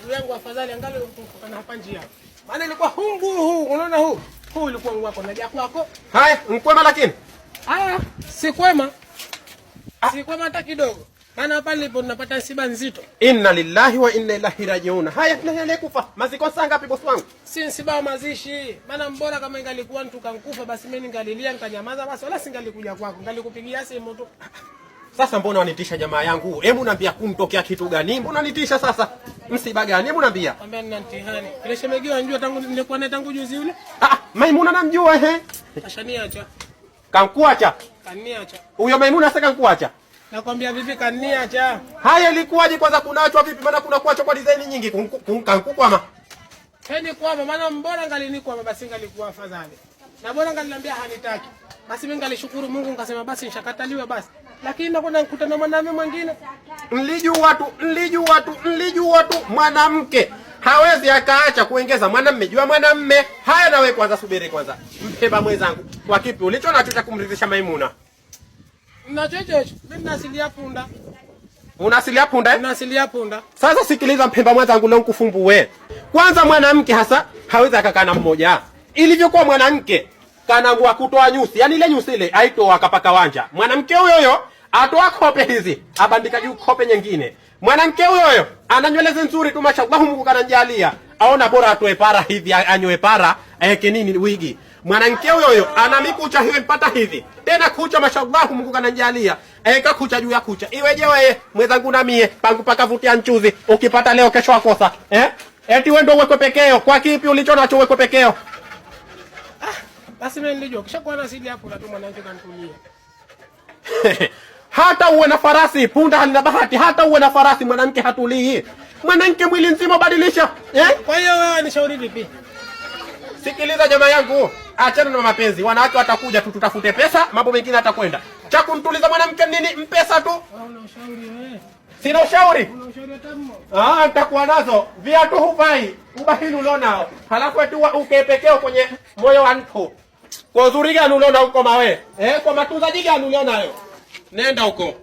Ndugu yangu afadhali angalau kukutana hapa njia. Maana ilikuwa huu mguu huu, unaona huu? Huu ulikuwa mguu wako naja kwako. Haya, mkwema lakini. Ah, si kwema. Si kwema hata kidogo. Maana hapa nilipo napata msiba nzito. Inna lillahi wa inna ilaihi rajiun. Haya, nani aliyekufa? Maziko saa ngapi bosi wangu? Si msiba wa mazishi. Maana mbora kama ingalikuwa mtu kankufa basi mimi ningalilia nikanyamaza basi wala singalikuja kwako. Ngalikupigia simu tu. Sasa mbona wanitisha jamaa yangu? Hebu niambia kumtokea kitu gani? Mbona nitisha sasa? Msiba gani? Hebu niambia. Kwambia nina mtihani. Ile shemeji wanjua tangu nilikuwa naye tangu juzi yule. Ah, Maimuna namjua ehe. Ashaniacha. Kankuacha. Kaniacha. Huyo Maimuna sasa kankuacha. Nakwambia vipi kaniacha? Haya, ilikuwaje kwanza kunaachwa vipi? Maana kuna kuachwa kwa design nyingi. Kankukwama. Heni kwama maana mbora ngalinikwama basi ngalikuwa afadhali. Na bora ngaliniambia hanitaki. Basi mimi ngalishukuru Mungu nikasema basi nishakataliwa basi. Lakini nakwenda nikutana na mwanamume mwingine. Mlijua tu, mlijua tu, mlijua tu mwanamke hawezi akaacha kuongeza mwanamme jua mwanamme. Haya, nawe kwanza subiri kwanza, mpeba mwenzangu, kwa kipi ulicho nacho cha kumridhisha Maimuna? Na chocho hicho, mimi nina asili ya punda. Una asili ya punda eh? Nina asili ya punda. Sasa sikiliza mpemba mwenzangu, leo nikufumbue. Kwanza mwanamke hasa hawezi akakaa na mmoja. Ilivyokuwa mwanamke kanangua kutoa nyusi, yani ile nyusi ile aitoa akapaka wanja. Mwanamke huyo huyo atoa kope hizi, abandika juu kope nyingine. Mwanamke huyo huyo ana nywele nzuri tu, mashallah, Mungu kananjalia. Aona bora atoe para hivi, anyoe para, aeke nini wigi. Mwanamke huyo huyo ana mikucha hiyo mpata hivi. Tena kucha mashallah, Mungu kananjalia. Aeka kucha juu ya kucha. Iweje wewe mwenzangu na mie pangu pakavutia nchuzi. Ukipata leo kesho akosa. Eh? Eti wewe ndio uwekwe pekeo. Kwa kipi ulicho nacho uwekwe pekeo? Basi mimi nilijua kishakuwa na asili ya punda tu mwanamke kanitulia. Hata uwe na farasi, punda halina bahati. Hata uwe na farasi, mwanamke hatulii. Mwanamke mwili nzima badilisha. Eh? Kwa hiyo wewe nishauri vipi? Sikiliza jamaa yangu, achana na mapenzi. Wanawake watakuja tu, tutafute pesa, mambo mengine atakwenda. Cha kumtuliza mwanamke nini? Mpesa tu. Wewe una ushauri wewe? Sina ushauri. Una ushauri hata mmoja? Ah, nitakuwa nazo. Viatu huvai, ubahili ulionao. Halafu eti ukepekeo kwenye moyo wa mtu. Kwa uzuri gani uliona huko mawe? Eh, kwa matunzaji gani ulionayo? Nenda huko.